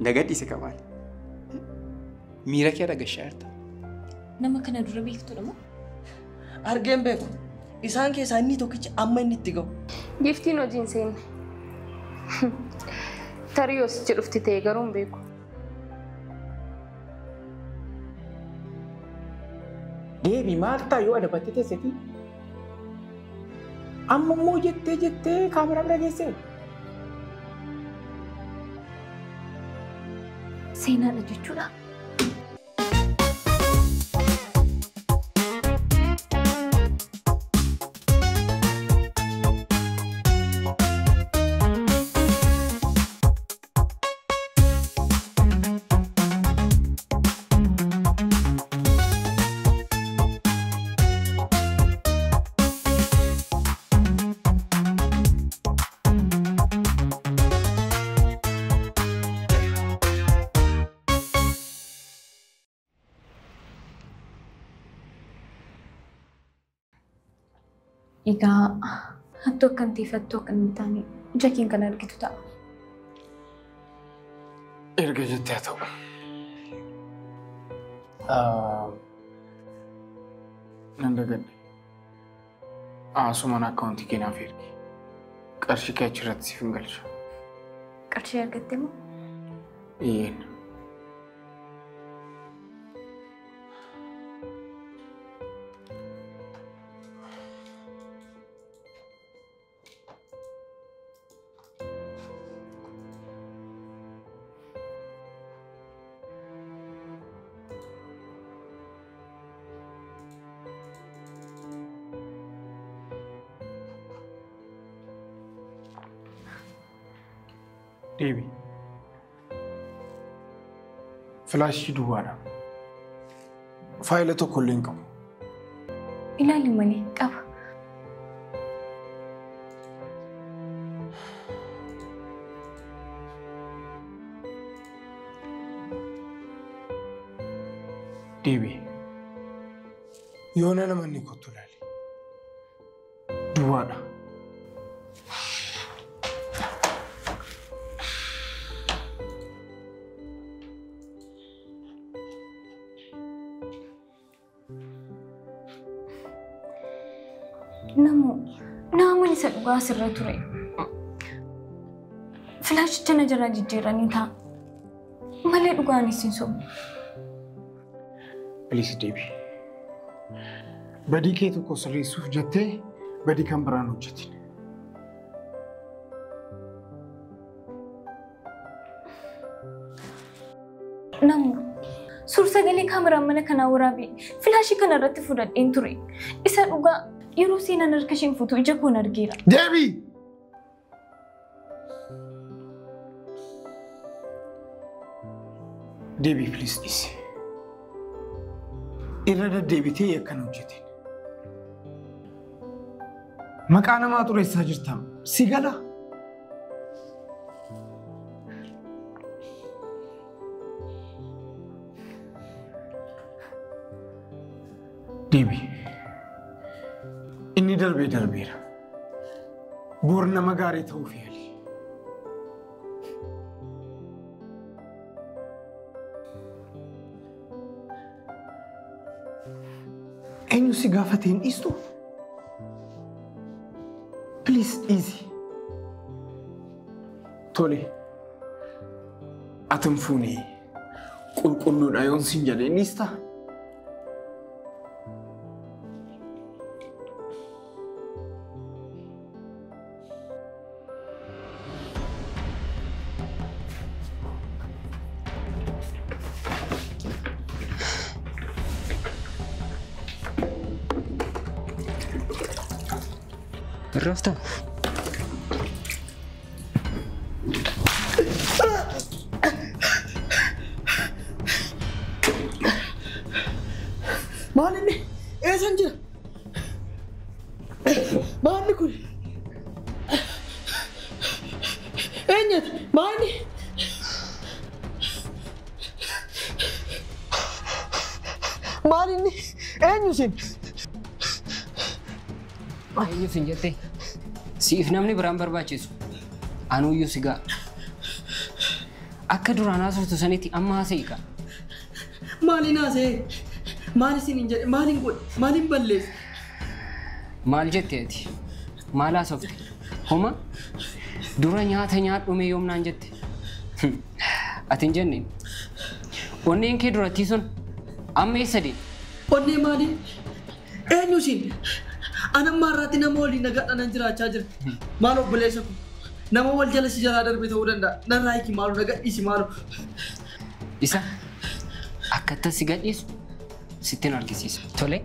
Na gaddise kamaal. Miira kee dhagashaa jirta. Nama kana dura beektudha moo? Argeen beeku. Isaan keessaa inni tokkichi amma inni itti gahu. Giftiin hojii hin seenne. Tarii hoosichi dhufti ta'e garuu hin beeku. Deebi maal ta'a yoo adabattee teesseti? Amma immoo jettee jettee kaameraa bira geessee? Seenaadha jechuudha. Egaa hattuu akkan ta'eef hattuu akkan hin taane ija keen kan argitu ta'a. Erga jettee haa ta'u. Nan dagadhe. Asumaan akkaawuntii kee naaf ergi. Qarshii kee achirratti siif hin galchu. Qarshii argatte moo? Iyyeen. Deebi. Filaashii duwwaadha. Faayila tokko illee hin qabu. Ilaali malee qaba. Deebi. Yoona namanni kottu ilaali. Duwwaadha. Namoonni isa dhugaa asirra ture. Filaashicha na jalaa jijjiiranii ta'a. Malee dhugaanis hin sobu. Please deebi. Badii kee tokko sirreessuuf jettee badii kan biraan hojjetin. Namu suur sagalee kaameraan mana kanaa waraabee filaashii kana irratti fudhadheen ture. Isa dhugaa yeroo seenaan harka isheen fuutu ija koon argeera. Deebi! Deebi please dhiisi. Irra deddeebitee akkan hojjetin. Maqaa namaa xureessaa jirta. Si gala? Deebi. Inni darbee darbeera. Boor nama gaarii ta'uuf yaali. Eenyu si gaafatee hin dhiistu? Please dhiisi. Tole. Ati hin fuune qulqulluudha yoon siin jedhe hin dhiistaa? Rafta. Maal inni? Eessan jira? Maalli kun? Eenyuti? Maalli? Maal inni? Eenyu isin? Eenyu isin jettee? Siif namni biraan barbaachisu. Anuyyuu si ga'a. Akka duraan haasoftu sanitti amma haasa'ii kaa. Maaliin haasa'ee? Maal isin hin jedhe? Maaliin godhe? Maaliin balleesse? Maal jette ati? Maal haasofte? Homa? Dura nyaata nyaadhu mee yoom naan jette? Ati hin jenne. Onneen kee durattii sun amma eessa deeme? Onnee maalii? Eenyu isin? Ani amma har'aatti nama waliin nagaadhaan jiraachaa jira. Maal obboleessa koo? Nama wal jala si jalaa darbe ta'uu danda'a. Narraa hiiki maaloo, na gadhiisi maaloo. Isa akka si gadhiisu sittin argisiisa. Tole?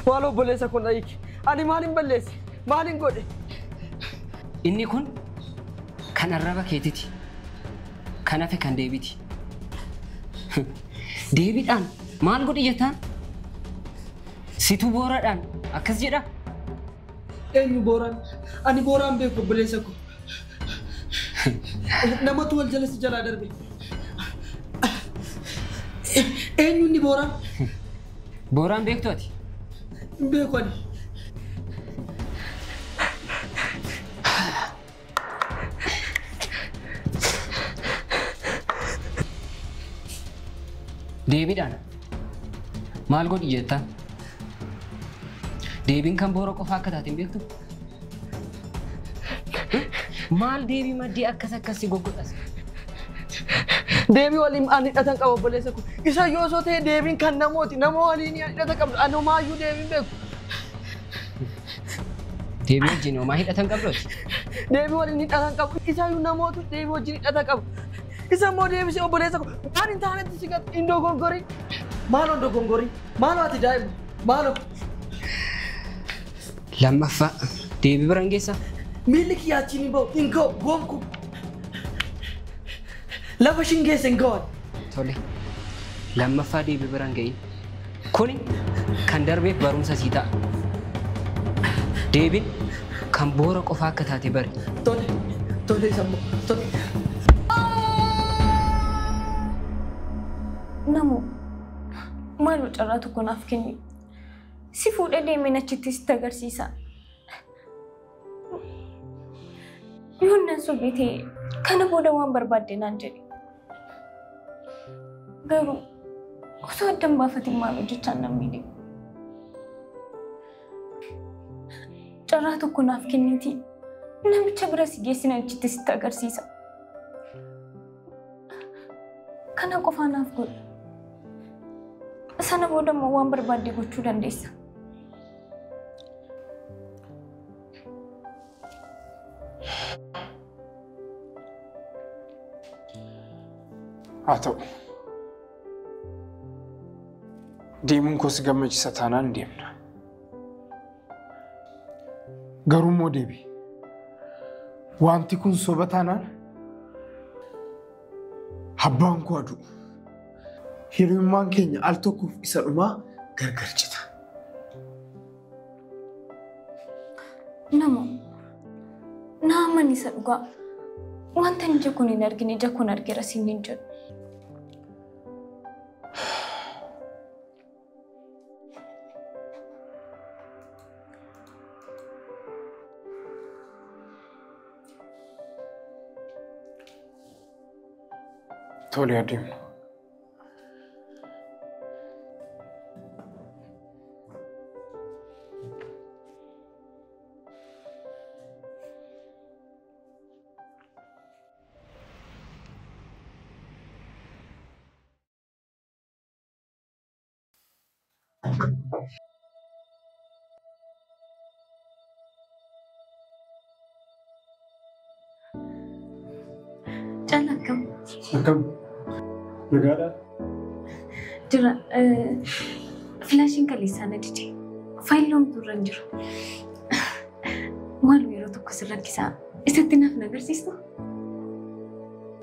Maaloo obboleessa koo na hiiki. Ani maaliin balleesse? Maaliin godhe? Inni kun kan arraba keetiti. Kan hafe kan deebiti. Deebiidhaan maal godhi jettaan? Situ booraadhaan akkas jedha? Eenyu booraan? Ani booraan beeku obboleessa koo. Namatu wal jala si jalaa darbe. Eenyu inni booraan? Booraan beektu ati? Hin beeku ani. Deebiidhaan maal godhi jettaan? Deebiin kan boora qofaa akka taate hin beektu? Maal deebii maddii akkas akkas si goggodhas? Deebii waliin ani hidhatan qaba obboleessa koo. Isa yoo osoo ta'e deebiin kan namooti. Nama waliin ani hidhata qabdu. Ani homaayyuu deebiin beeku. Deebii wajjin homaa hidhatan qabdu ati? Deebii waliin hidhatan qabu. Isayyuu namootu deebii wajjin hidhata qabu. Isa immoo deebisee obboleessa koo waan hin taanetti si gatu hin dogongorin. Maaloo hin dogongorin. Maaloo ati daa'ima. Maaloo. Lammaffaa deebii biraan geessaa? Miilli kiyya achiin hin ba'u. Hin ga'u gonku. Lafa ishiin geesse hin ga'u. Tole. Lammaffaa deebii biraan ga'iin. Kuni kan darbeef barumsa sii ta'a. Deebiin kan boora qofaa akka taate bari. Tole. Tole isa immoo. Tole. Namu, maaloo carraa tokko naaf kenni. Si fuudhee deemeen achitti sitti agarsiisa. Yoon nan sobee ta'e kana booda waan barbaadde naan jedhe. Garuu osoo adda hin baafatin maal hojjechaan nan miidhe. Carraa tokko naaf kenniitii namicha bira si geessina achitti sitti agarsiisa. Kana qofaa naaf godhu. Sana booda immoo waan barbaadde gochuu dandeessa. Haa ta'u. Deemuun koo si gammachiisa taanaan deemna. Garuu immoo deebi. Wanti kun soba taanaan abbaan koo aduu. Hiriyummaan keenya al tokkoof isa dhumaa gargar cita. Namu, na amani isa dhugaa. Wanta ija kun hin argine ija kun argeera siin hin jedhu. Tole adeemnu. Caalaa akkam? Akkam? Nagaadhaa? Jira. Filaashiin kaleessaa na dide. Faayilli homtuu irra hin jiru. Maaloo yeroo tokko si rakkisaa. Isatti naaf na agarsiistu?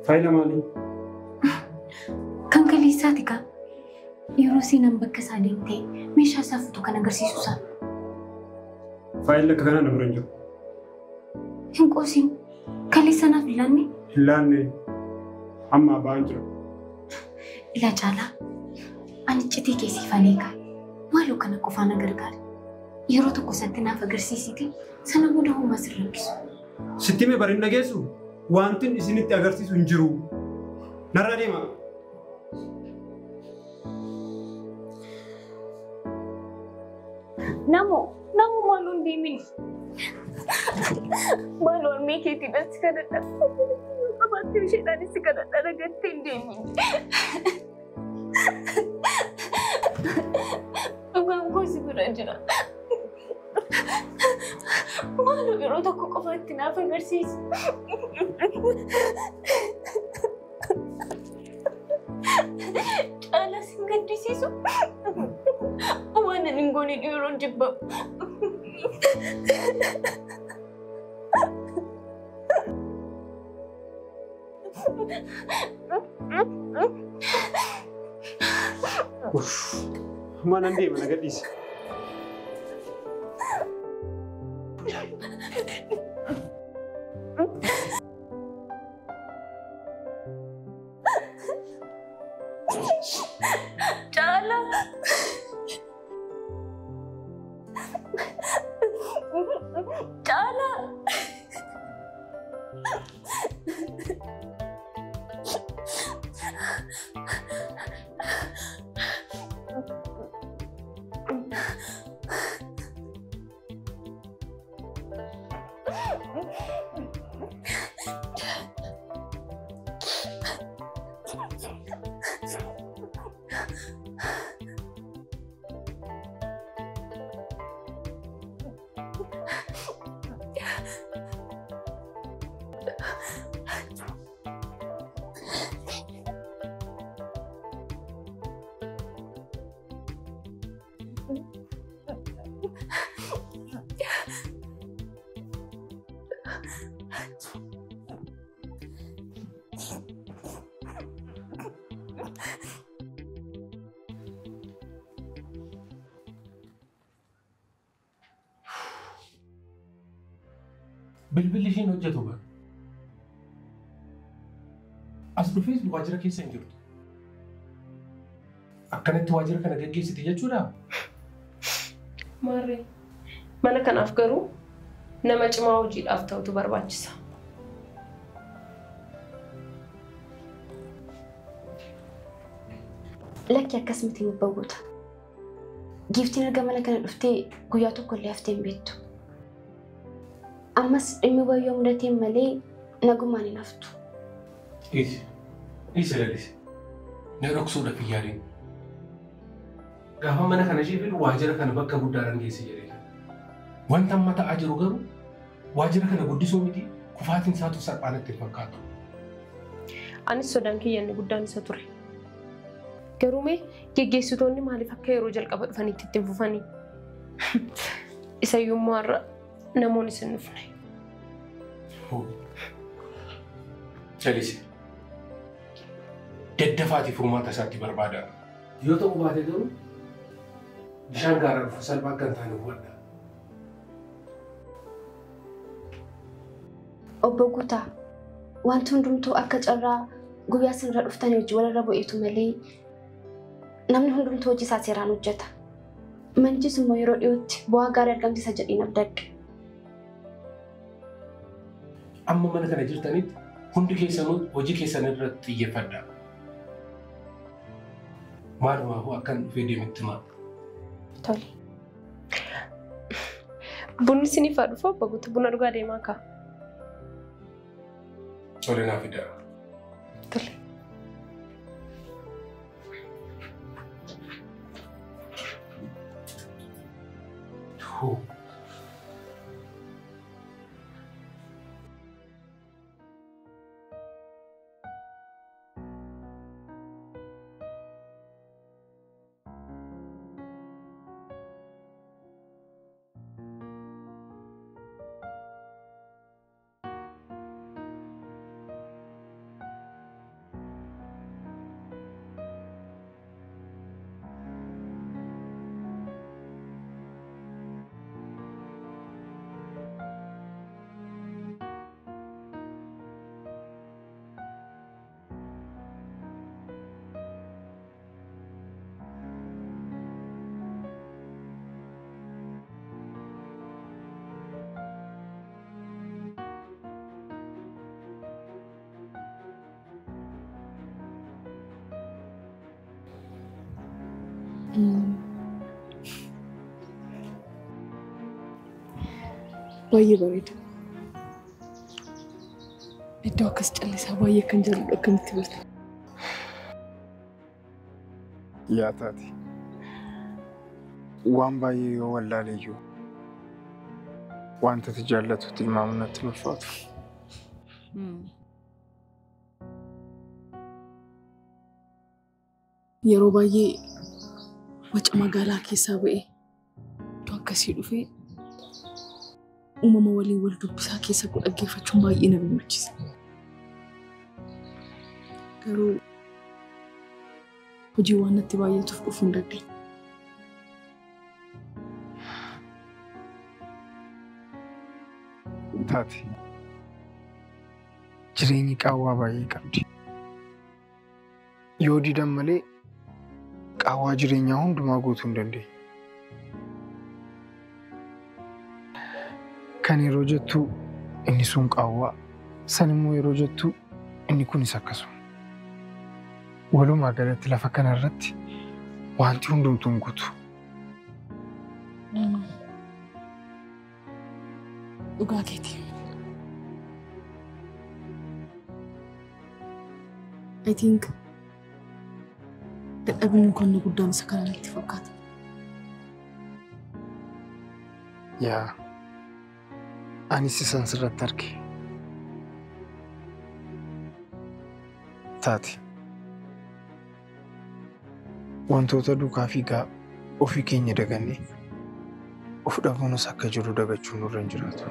Faayila maalii? Kan kaleessaati kaa. Yeroo seenaan bakka isaa deemtee meeshaa isaa fuutu kan agarsiisu isaa. Faayilli akka kanaa na bira hin jiru. Hin qoosiin. Kaleessa naaf hin laanne? Hin laanne. Amma ba'aan jira. Ilaa Caalaa, ani iccitii keessiifan eega. Maaloo kana qofaa na gargaara. Yeroo tokko isatti naaf agarsiisite sana booda homaa sin rakkisu. Sitti himee bari hin dhageessu? Wanti isinitti agarsiisu hin jiru. Narra deema. Namo, namo maaloo hin deemin. Maaloo harmee keetiidhaan si kadhadha. Qabaattee isheedhaan si kadhadha nagattee hin deemin. Dhugaan koo si bira jira. Maaloo yeroo tokko qofaatti naaf agarsiisi. Caalaa sin gaddisiisu. Waan ani hin goone yeroo jibbamu. Mana deema na gadhiisi. Caalaa. Caalaa. Bilbilli ishiin hojjetu bara. As dhufees waajjira keessa hin jirtu. Akkanatti waajjira kana gaggeessite jechuudha? Maarree, mana kanaaf garuu nama cimaa hojiidhaaf ta'utu barbaachisa. Lakki akkas miti mubbagoota. Giiftiin erga mana kana dhuftee guyyaa tokko illee haftee hin beektu. Ammas dhimmi wayyoo mudateen malee nagumaan hin haftu. Dhiisi. Dhiisi lalisi. Na dhoksuudhaaf hin yaadin. Gaafa mana kana ishee fidu waajjira kana bakka guddaadhaan geesse jedhee. Wanta amma ta'aa jiru garuu waajjira kana guddisuu miti kufaatiin isaatu salphaan itti fakkaatu. Anis sodaan kiyya inni guddaan isa ture. Garuu mee geggeessitoonni maaliif akka yeroo jalqaba dhufanitti ittiin fufanii? Isayyuu immoo har'a namoonni sin dhufne. Jalisi. Daddafaatii furmaata isaatti barbaada. Yoo ta'u baate garuu bishaan gaaraa dhufu salphaa akka hin taane hubadha. Obbo Guutaa, wanti hundumtuu akka carraa guyyaa isinirra dhuftanii hojii walirra bu'eetu malee namni hundumtuu hojii isaa seeraan hojjeta. Manichis immoo yeroo dhiyootti bu'aa gaarii argamsiisa jedheen abdadha. Amma mana kana jirtanitti hundi keessanuu hojii keessan irratti xiyyeeffadhaa. Maalumaafuu akkan dhufee deemetti himaa. Tole. Bunni isiniif haa dhufu Obbo Guutaa, buna dhugaa deemaa kaa. Tole naa fidaa. Tole. Baay'ee bareeda. Iddoo akkas callisaa baay'ee kan jaalladhu akkamitti beektu? Yaa taate. Waan baay'ee yoo wallaale iyyuu wanta ati jaallatu tilmaamuun natti hin ulfaatu. Yeroo baay'ee waca magaalaa keessaa ba'ee iddoo akkasii dhufee uumama waliin wal dubbisaa keessa koo dhaggeeffachuun baay'ee na gammachiisa. Garuu hojii waan natti baay'atuuf dhufuu hin dandeenye. Taate jireenyi qaawwaa baay'ee qabdi. Yoo didan malee qaawwaa jireenyaa hundumaa guutuu hin dandeenye. Kan yeroo jettu inni sun qaawwaa, san immoo yeroo jettu inni kunis akkasuma. Walumaa galatti lafa kanarratti wanti hundumtuu hin guutu. Dhugaa keeti. I think dadhabinni kun guddaan isa kana natti fakkaata. Yaa anis isaan sirratti arge. Taate wantoota duukaa fiigaa ofii keenya dagannee of dhabuunis akka jiru dagachuun nurra hin jiraatu.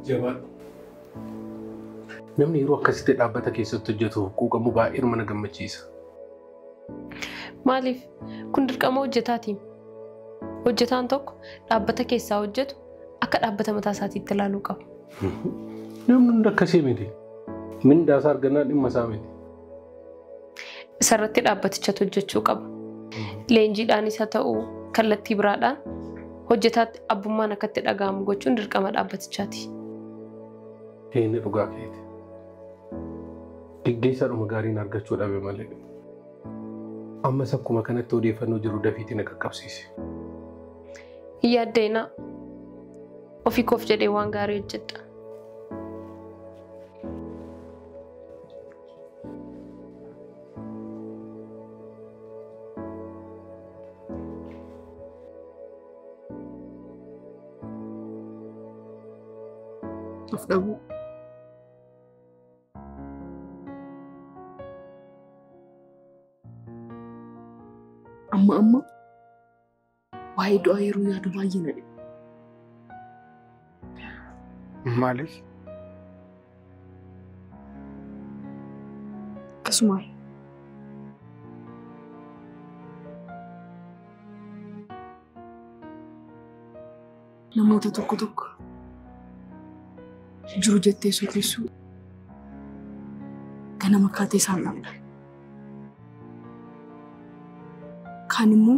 Jabaadhu. Namni yeroo akkasitti dhaabbata keessatti hojjetuuf quuqamu baay'ee nama gammachiisa. Maaliif? Kun dirqama hojjetaati. Hojjetaan tokko dhaabbata keessaa hojjetu akka dhaabbata mataa isaatiitti ilaaluu qaba. Namni hundi akkasii miti. Mindaa isaa argannaan dhimma isaa miti. Isarratti dhaabbatichatu hojjechuu qaba. Leenjiidhaanis haa ta'u kallattii biraadhaan hojjetaatti abbummaan akka itti dhaga'amu gochuun dirqama dhaabbatichaati. Inni dhugaa keeti. Geggeessaadhuma gaariin argachuu dhabe malee. Ammas akkuma kanatti odeeffannoo jiru dafiitii na qaqqabsiisi. Hin yaaddeenaa. Ofii koof jedhee waan gaarii hojjedha. Of dhabuu. Amma amma waa'ee du'aa yeroo yaadu baay'ee na dhiba. Maaliif? Akkasumaan. Namoota tokko tokko jiru jettee soteessuu ganama kaatee isaan dhabda. Kaan immoo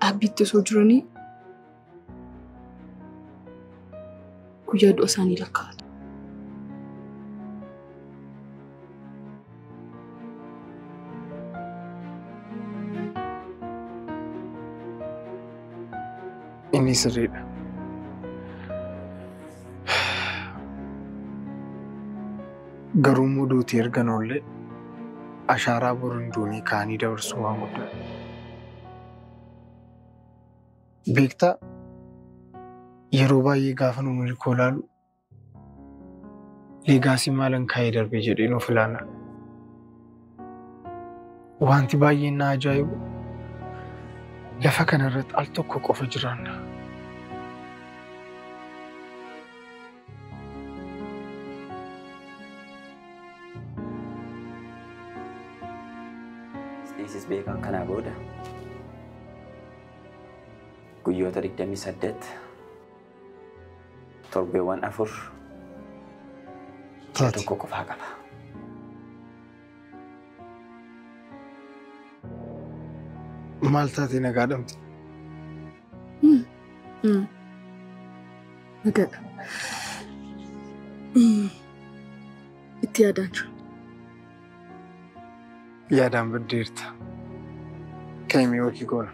dhaabbiitti osoo jiranii guyyaa du'a isaanii lakkaa'atu. Inni sirriidha. Garuu immoo duuti erga noollee ashaaraa boruun duunii kaanii dabarsuu waan guddaadha. Beektaa yeroo baay'ee gaafa nu milkoo ilaalu leegaasii maalan kaa'ee darbee jedheen of ilaala. Wanti baay'een na ajaa'ibu lafa kanarratti al tokko qofa jiraanna. Dhiisis beekan kanaa booda guyyoota 28 torbeewwan 4 ji'a tokko qofaa qaba. Maal taate nagaa dhabde? Nagaadha. Itti yaadaan jira. Yaadaan baddeerta. Kaimee wakii goona.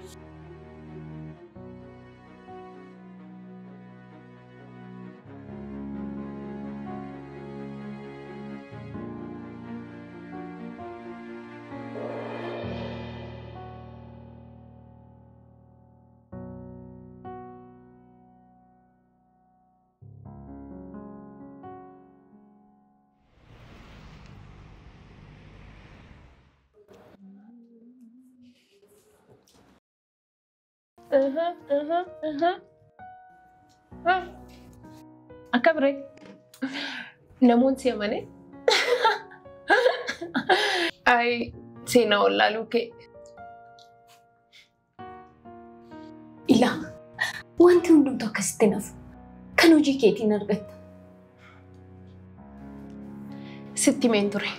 Akka biree namoonni si amane ay seenaa wallaaluu kee. Ilaa wanti hundumtu akkasitti nafu kan hojii keetiin argatta. Sitti himeen ture.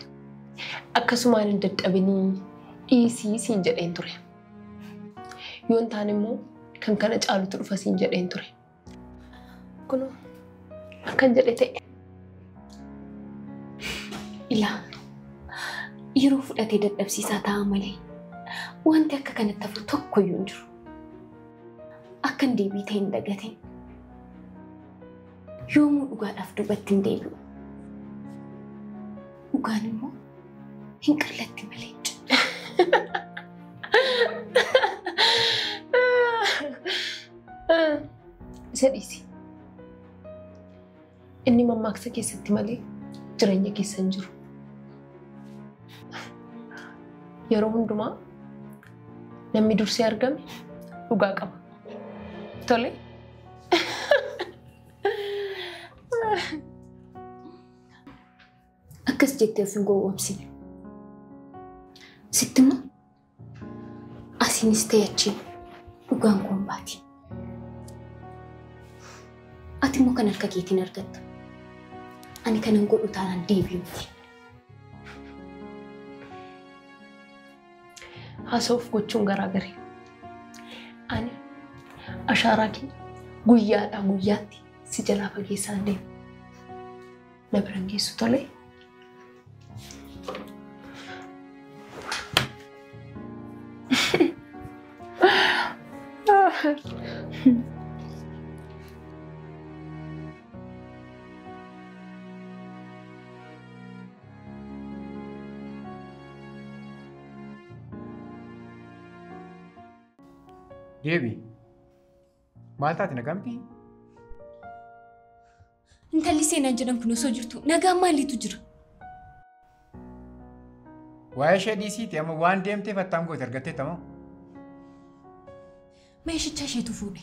Akkasumaan hin dadhabinii dhiisii siin jedheen ture. Yoon taane immoo kan kana caalutu dhufa siin jedheen ture. Kunoo akkan jedhe ta'e. Ilaa yeroo fudhatee dadhabsiisaa ta'a malee wanti akka kanatti hafu tokkoyyuu hin jiru. Akkan deebii ta'e hin dagatin. Yoomuu dhugaadhaaf duubatti hin deebi'u. Dhugaan immoo hin qallatti malee hin jiru. Isa dhiisi. Inni mammaaksa keessatti malee jireenya keessa hin jiru. Yeroo hundumaa namni dursee argame dhugaa qaba. Tole. Akkas jettee of hin gowwoomsine. Sitti immoo asiinis ta'e achiin dhugaan koo hin baati. Ati immoo kan harka keetiin argatta. Ani kanan godhu taanaan deebi'u miti. Haasa'uuf gochuun garaagari. Ani ashaaraa kee guyyaadhaa guyyaatti si jalaa fageessaan deema. Na biraan geessu tole. Deebi, maal taate nagaa miti? Intalli seenaan jedhan kun osoo jirtu nagaan maaliitu jira? Waa'ee ishee dhiisiiti amma waan deemteef attam goote argatteetta moo? Meeshicha isheetu fuudhe.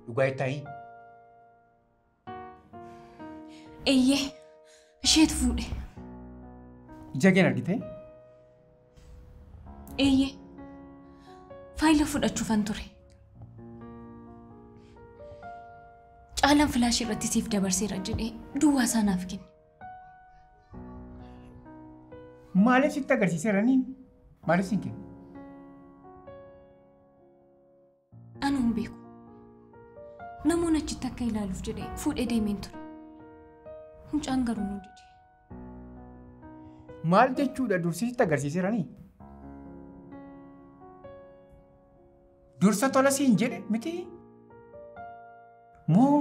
Dhugaa ittaayi? Eeyyee, isheetu fuudhe. Ija keen argitee? Eeyyee. Faayila fudhachuufan ture. Caalaan filaashii irratti siif dabarseera jedhee duwwaa isaa naaf kenne. Maaliif sitti agarsiiseera niin? Maaliif siin kenne? Ani hin beeku. Namoonni achitti akka ilaaluuf jedhee fuudhee deemeen ture. Mucaan garuu nu dide. Maal jechuudha dursee sitti agarsiiseera nii? Dursa tola siin jedhe miti? Moo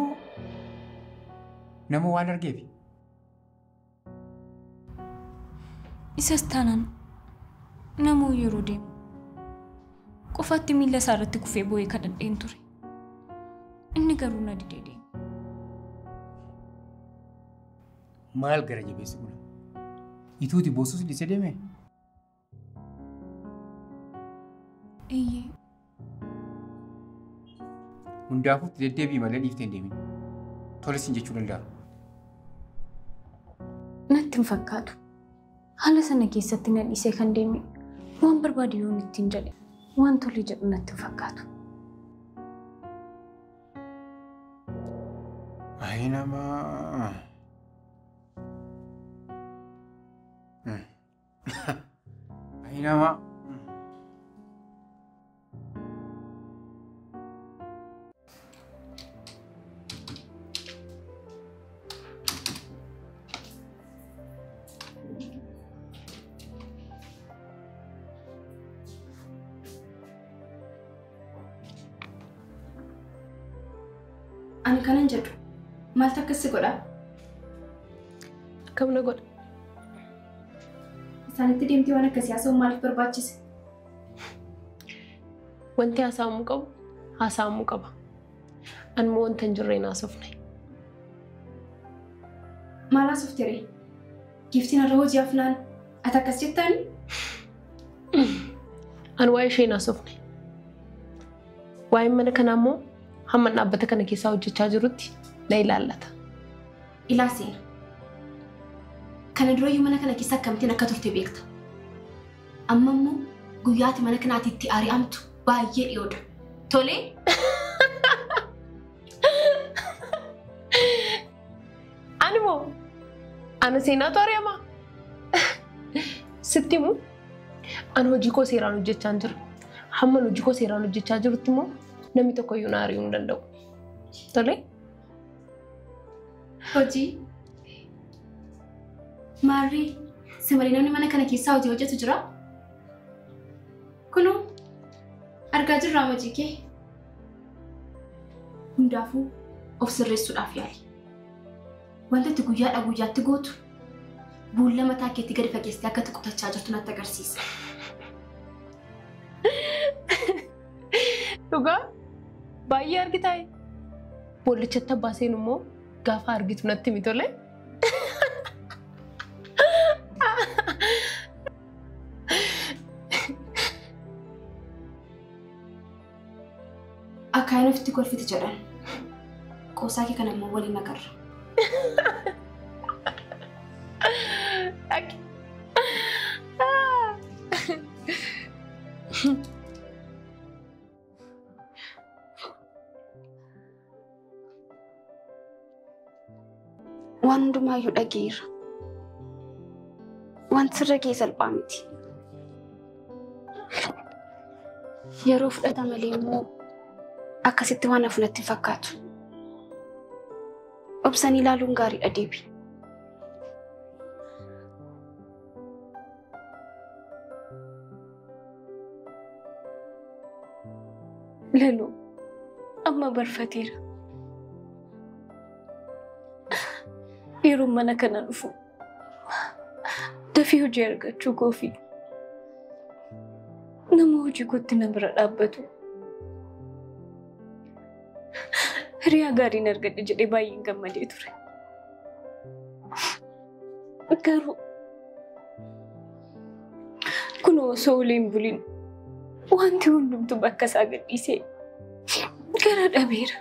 nama waan argeefi? Isas taanaan namuu yeroo deemu qofaatti miila isaa irratti kufee boo'ee kadhadheen ture. Inni garuu na didee deeme. Maal gara jabeessi kun? Ituuti boossus dhiisee deeme? Eeyyee. Hundaafuu itti deddeebi'i malee dhiiftee hin deemin. Tole siin jechuu danda'a. Natti hin fakkaatu. Haala sana keessatti na dhiisee kan deeme waan barbaade yoon ittiin jedhe waan tole jedhu natti hin fakkaatu. Ayi namaa. Ayi namaa. Ani kanan jedhu maaltu akkas si godha? Akkam na godha? Isaanitti deemtee waan akkasii haasa'uun maaliif barbaachise? Wanti haasa'amuu qabu haasa'amuu qaba. Ani immoo wanta hin jirre hin haasofne. Maal haasofte ree? Giiftiin har'a hojii hafnaan ati akkas jettaani? Ani waa'ee ishee hin haasofne. Waa'een mana kanaa immoo hamma dhaabbata kana keessaa hojjechaa jirutti na ilaallata. Ilaa seena. Kana durayyuu mana kana keessa akkamittiin akka turte beekta. Amma immoo guyyaati mana kanaatti itti ari'amtu baay'ee dhiyoodha. Tolee? Ani moo? Ana seenaatu ari'amaa? Sitti himu ani hojii koo seeraan hojjechaa jira. Hamma hojii koo seeraan hojjechaa jirutti immoo namni tokko iyyuu na ari'uu hin danda'u. Tolee? Hojii? Maarree, si malee namni mana kana keessaa hojii hojjetu jira? Kunoo, argaa jirraa hojii kee. Hundaafuu of sirreessuudhaaf yaali. Wanta ati guyyaadhaa guyyaatti gootu boolla mataa keetti gadi fageessitee akka ati qotachaa jirtu natti agarsiisa. Dhugaa baay'ee argitaa? Boollichatti abbaa seenu immoo gaafa argitu natti himi tole. Akaayiin ofitti kolfiti jedhan. Qoosaa kee kana immoo waliin agarra. Waan hundumaayyuu dhageera. Wanti sirra ga'e salphaa miti. Yeroo fudhata malee immoo akkasitti waan hafu natti hin fakkaatu. Obsanii ilaaluun gaariidha deebi. Laluu amma barfateera. Yeroo mana kana dhufu dafii hojii argachuu koofi nama hojii kootti na bira dhaabbatu hiriyaa gaariin argadhe jedhee baay'een gammadee ture. Garuu kunoo osoo waliin buliin wanti hundumtuu bakka isaa gadhiisee gara dhabeera.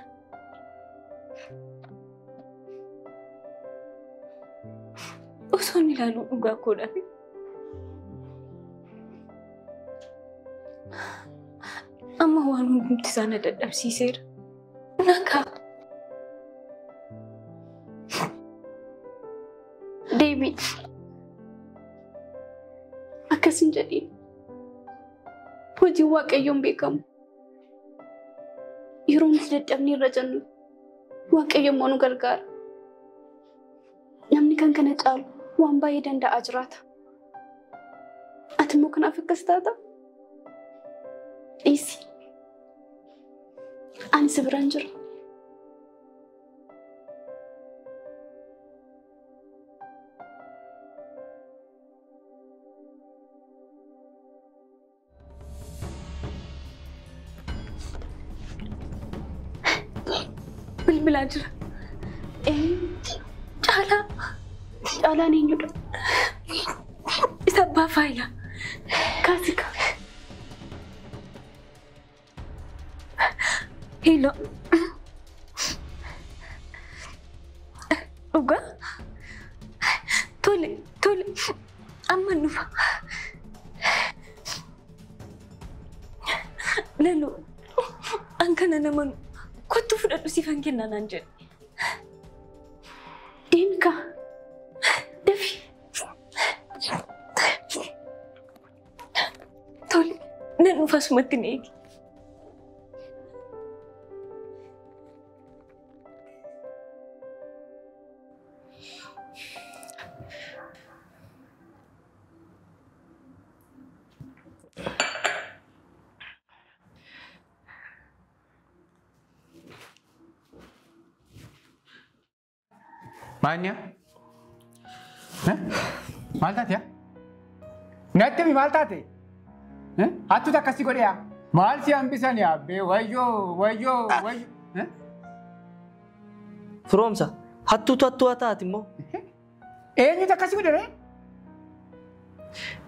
Osoon ilaaluu dhugaa koo dhabe. Amma waan hundumti isaa na dadhabsiiseera. Nagaa. Deebi. Akkas hin jedhiin. Hojiin Waaqayyoon beekamu. Yeroo nuti dadhabnee irra jennu Waaqayyo immoo nu gargaara. Namni kan kana caalu waan baay'ee danda'aa jiraata. Ati immoo kanaaf akkas taata? Dhiisi. Ani si biraan jira. Bilbilaa jira. Caalaa. Caalaan eenyudha? Isa abbaa faayilaa. Kaasika. Hello. Dhugaa? Tole, tole. Amma dhufa. Laluu, an kana namanu kottu fudhadhu siifan kenna naan jedhe. Deemi kaa. Dafi. Tole, nan dhufa asumatti na eegi. Maanya? Maal taate yaa? Natti himi maal taate? Hattuutu akkasii godhe yaa? Maal si hambisan yaa? Wayyoo wayyoo wayyoo. Firoomsa hattuutu hattuu haa taati immoo. Eenyutu akkasii godhe ree?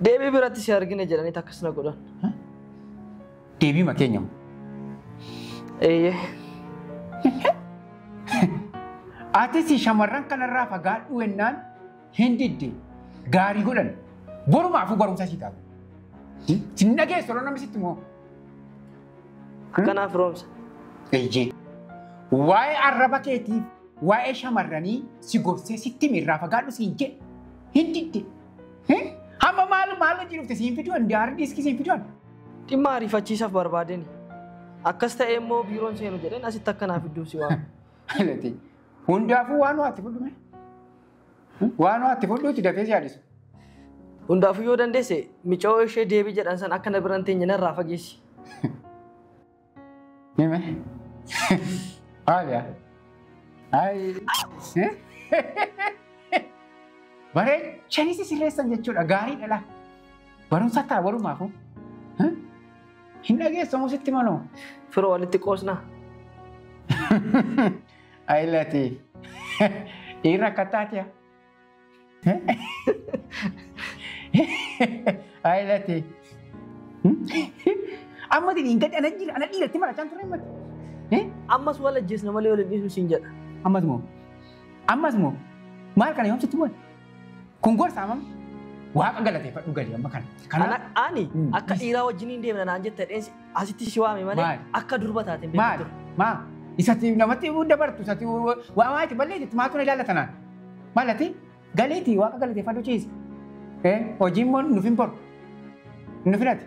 Deebii biratti si argine jedhanii akkas na godhan. Deebii makeenyamu. Eeyyee. Atis shamarran kanarraa fagaadhu jennaan hin didde gaarii godhan borumaafuu barumsa sii taatu. Sin dhageessu yeroo namni sitti moo? Kanaaf firoomsa. Eeyyee. Waa'ee arraba keetiif waa'ee shamarranii si gorsee sitti irraa fagaadhu siin jedhe hin didde. Hamma maal maal hojii dhufte siin fiduun hard diskii siin fiduun. Dhimma ariifachiisaaf barbaadeni. Akkas ta'e immoo biiroon seenu jedheen asitti akkanaaf iddoo si waamu. Hundaafuu waan waatti fudhume. Waan waatti fudhuuti dafee si yaadisu. Hundaafuu yoo dandeesse micoo ishee deebii jedhan san akka na biraan teenye narraa fageessi. Nime. Haaliyaa. Ayi. Bareechanii si sirreessan jechuudha gaarii dhala. Barumsa ta'a barumaafuu. Hin dhageessamu sitti manoo. Firoo walitti qoosnaa. Ayi lati. Dhiirri akka taatiya. Ayi lati. Amma diriin gadi ana jira ana dhiiratti marachaan ture mati. Ammas wal ajjeesna malee wal hin dhiisnu siin jedha. Ammas moo? Ammas moo? Maal kana yoomsitti moo? Kun gorsa amam? Waaqa galateeffadhu gali amma kana. Ani akka dhiiraa wajjin hin deemna naan jette dheensi asitti si waame malee akka durba taate hin beektu. Maal? Isatti namatti dabartu isatti waa maati balleessitti maatu na ilaallata naan. Maalati galeeti waaqa galateeffadhu ciisi. Hojiin immoo nuuf hin boru. Nuuf hinati.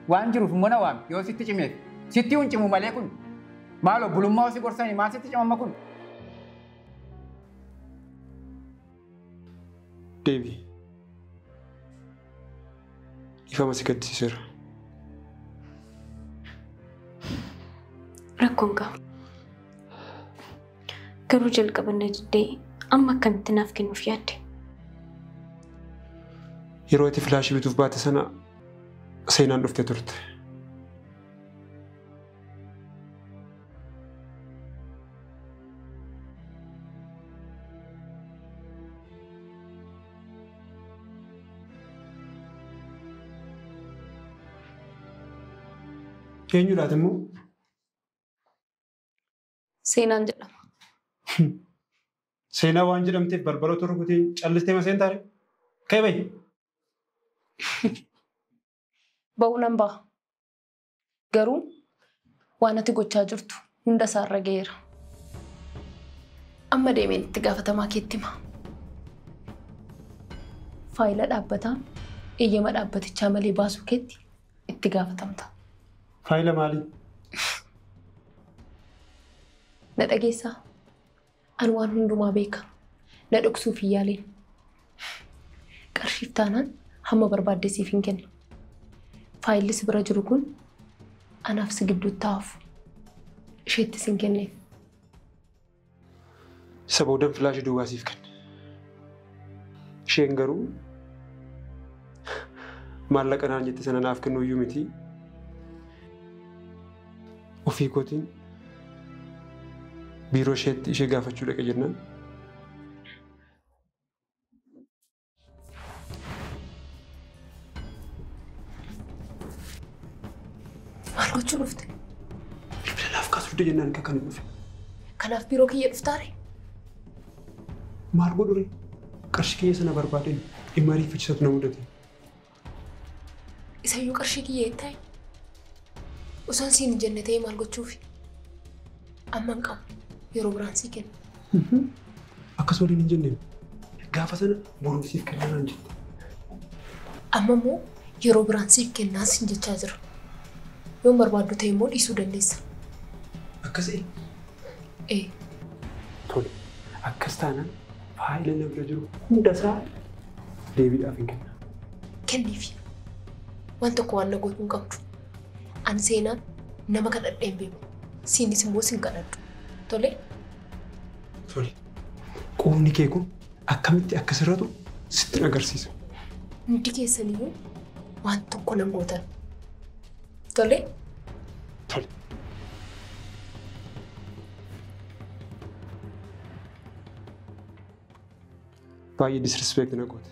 Waan jiruuf immoo na waame yoo sitti cimeef. Sitti hin cimu malee kun. Maaloo bulummaa osii gorsanii maal sitti cimamma kun? Deebii. Ifama si gaddisiiseera. Rakkoon qabu. Garuu jalqaba na diddee amma akkamitti naaf kennuuf yaadde? Yeroo ati filaashii bituuf baate sana seenaan dhuftee turte. Eenyudhaati immoo? Seenaan jedhama. Seenaa waan jedhamteef balbala otoo rukutee callistee maseen taare? Ka'e bahi. Ba'uu nan ba'a. Garuu waan ati gochaa jirtu hunda isaarra ga'eera. Amma deemeen itti gaafatamaa keetti hima. Faayila dhaabbataa eeyyama dhaabbatichaa malee baasuu keetti itti gaafatamta. Faayila maalii? Na dhageessaa? Ani waan hundumaa beeka. Na dhoksuuf hin yaaliin. Qarshiif taanaan hamma barbaadde siif hin kenna. Faayilli si bira jiru kun anaaf si gidduutti hafu. Isheettis hin kenneef. Isa boodan filaashii duwwaa siif kenne. Isheen garuu maallaqa naan jette sana naaf kennuu iyyuu miti. Ofii kootiin biiroo isheetti ishee gaafachuu dhaqe jennaan. Maal gochuu dhufte? Bilbila naaf kaasuu dide jennaan kan dhufe. Kanaaf biiroo kiyya dhuftaare? Maal godhu ree? Qarshii kiyya sana barbaadeen dhimma ariifachiisatu na mudate. Isayyuu qarshii kiyya eettaa'e? Osoo siin hin jenne ta'ee maal gochuufi? Amma hin qabu. Yeroo biraan sii kenna. Akkas waliin hin jenneen. Gaafa sana boruun siif kennaa naan jette. Amma immoo yeroo biraan siif kennaa siin jechaa jira. Yoon barbaaddu ta'e immoo dhiisuu dandeessa. Akkasii? Ee. Tole. Akkas taanaan faayila na bira jiru hundasaa deebiidhaaf hin kenna. Kenniifi. Waan tokko waan na gootu hin qabdu. Ani seenaan nama kadhadhee hin beeku. Siinis immoo sin kadhadhu. Tole? Tole. Quufni kee kun akkamitti akka sirratu sitti agarsiisa. Hundi keessaniyyuu waan tokko nan gootan. Tole? Tole. Baay'ee disrespect na goote.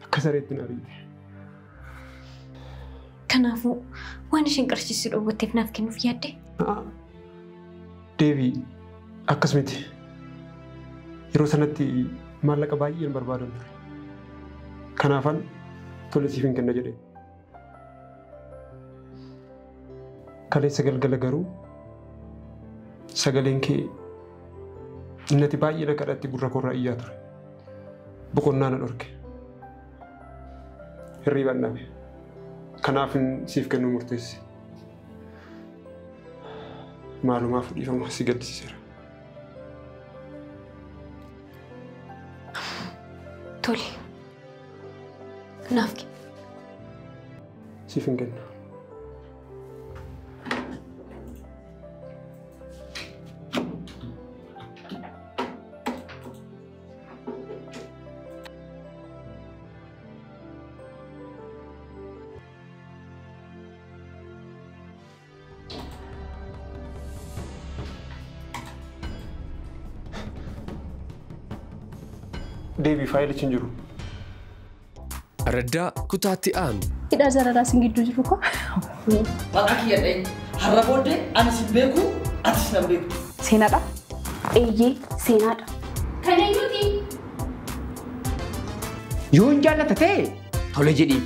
Akka sareetti na ariite. Kanaafuu waan isheen qarshii dhoowwatteef naaf kennuuf yaadde? Deebii akkas miti. Yeroo sanatti maallaqa baay'een barbaadan ture. Kanaafan tole siif hin kenna jedhee. Kaleessa galgala garuu sagaleen kee innati baay'ee na kadhatti gurra koorraa iyyaa ture. Boqonnaa na dhorke. Hirriibaan dhabe. Kanaaf siif kennuu murteesse. Maalumaaf dhiifama si gaddisiiseera. Tole. Naaf kenni. Siif hin kenna. Deebii faayilichi hin jiru. Araddaa kutaatti aanu. Hidhaa jaalalaa isin gidduu jiru koo. Maqaa kiyya dha'e. Har'a booddee ani sin beeku atis nan beektu. Seenaadha? Eeyyee seenaadha. Kan eenyuti? Yoo hin jaallata ta'e tole jedhiin.